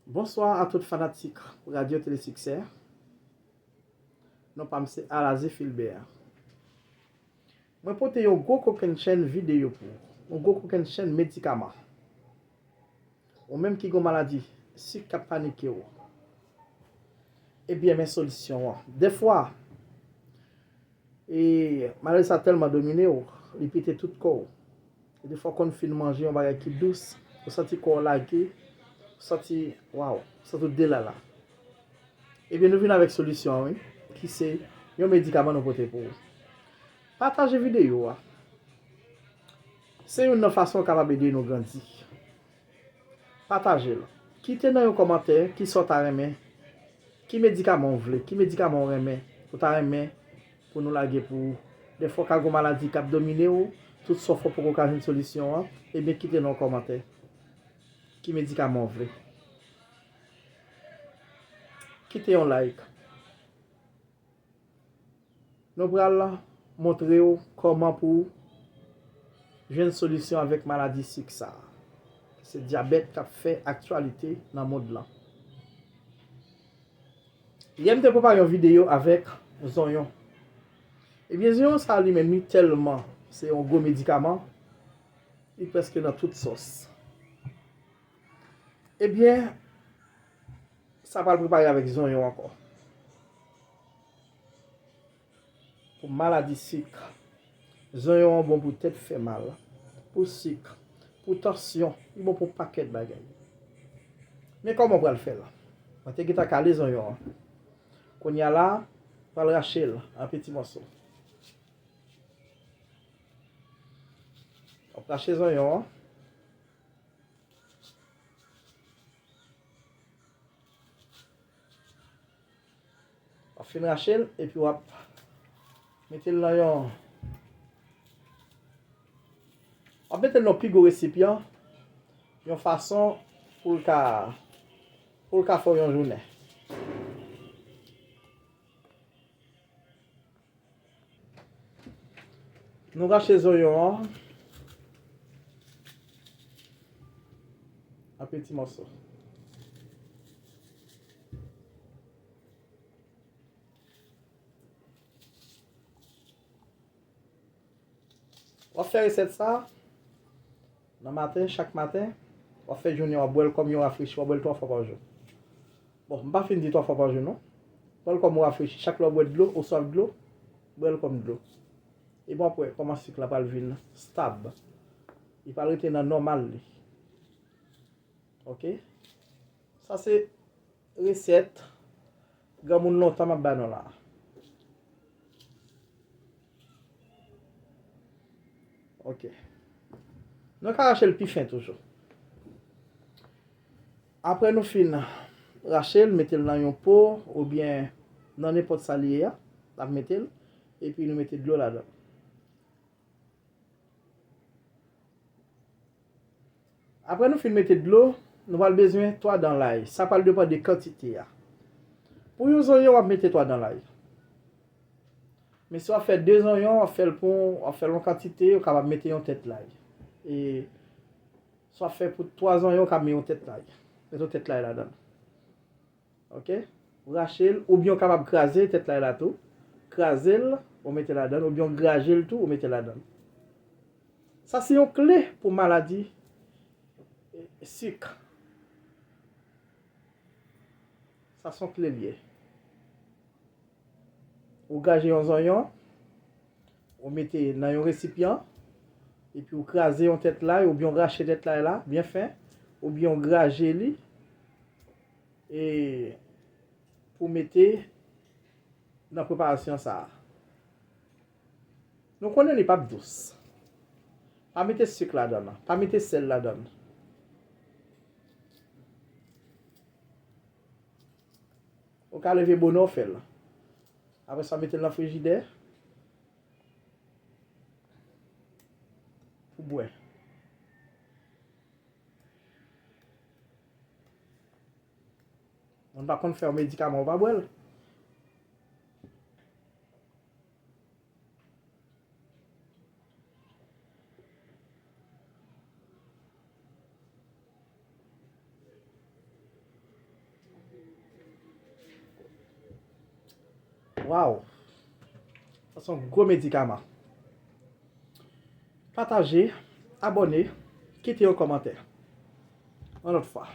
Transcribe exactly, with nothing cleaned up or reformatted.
Bonswa a tout fanatik Radyo Tele Siksè. Non pa m se Alaze Filbè. Mwen pote yon gwo kokennchenn videyo pou ou. Yon gwo kokennchenn medikaman. Ou menm ki gen maladi sik k ap panike w. Ebyen, men solisyon an. Dèfwa, e maladi sa tèlman domine w, li pete tout kò w. E defwa w konn fin manje yon bagay ki dous, ou santi kò w lage, ou santi, waw, ou santi w delala. Ebyen, nou vin avèk solisyon an, wi, ki se yon medikaman nou pote pou ou. Pataje videyo a. Se youn nan fason w kapab ede nou grandi. Pataje l. Kite nan yon kòmantè ki sa w ta renmen, ki medikaman w vle, ki medikaman w renmen, ou ta renmen pou nou lage pou ou. Dèfwa w ka gen yon maladi k ap domine w, tout sa w fè w poko ka jwenn solisyon an, ebyen kite nan yon kòmantè ki medikaman w vle. Kite yon like. Nou pral montre w kòman pou w jwenn solisyon avèk maladi sik sa a. Se dyabèt k ap fè aktyalite nan mond lan. Yè m te prepare yon videyo avèk zonyon. Ebyen, zonyon sa a li menm li tèlman se yon gwo medikaman, li prèske nan tout sòs. Ebyen, sa pral prepare avèk zonyon ankò. Pou maladi sik, zonyon an bon pou tèt fè mal, pou sik, pou tansyon, li bon pou pakèt bagay. Men kòman w pral fè l? Mwen te gentan kale zonyon an. Kounye a la, pral rache l an piti mòso. W ap rache zonyon an. W ap fin rache l, epi w ap mete l nan yon, w ap mete l nan yon pi gwo resipyan, yon fason pou l ka, pou l ka fè w yon jounen. Nou rache zonyon an an piti mòso. W ap fè resèt sa nan maten, chak maten, w ap fè jounen w ap bwè l kòm yon rafrechi, w ap bwè l twa fwa pa jou. Bon, m pa fin di twa fwa pa jou non. Bwè l kòm yon rafrechi, chak lè w bwè dlo, ou swaf dlo, bwè l kòm dlo. Epi w ap wè kòman sik la pral vin stab. Li pral rete nan nòmal li. Oke? Sa se resèt granmoun lontan m ap ba nou la. Oke. Nou ka rache l pi fen toujou. Apre nou fin rache l, mete l nan yon po oubyen nan nenpòt sa li ye a, n ap mete l, epi nou mete dlo ladan. Apre nou fin mete dlo, nou pral bezwen twa dan lay. Sa pral depann de kantite a. Pou yon zonyon, w ap mete twa dan lay. Men si w ap fè de zonyon, w ap fè l pou, w ap fè l yon kantite, ou kapab mete yon tèt lay. E si w ap fè pou twa zonyon, ou kapab mete yon tèt lay. Mete yon tèt lay ladan l. Oke? Ou rache l, oubyen ou kapab kraze tèt lay la tou. Kraze l, ou mete ladan l, oubyen ou graje l tou, ou mete ladan l. Sa se yon kle pou maladi, e, sik. Sa se yon kle l ye. Ou graje yon zonyon, ou mete nan yon resipyan, epi ou kraze yon tèt lay, oubyen ou rache tèt lay la, byen fen, oubyen ou graje li, e pou mete nan preparasyon sa a. Nou konnen li p ap dous. Pa mete sik ladan l, pa mete sèl ladan l. Ou ka leve bonè w fè l. Apre sa, mete l nan frijidè pou bwè. Moun pa konn fè yon medikaman, ou pa bwè l. Waw! Sa se yon gwo medikaman. Pataje, abòne, kite yon kòmantè. Yon lòt fwa.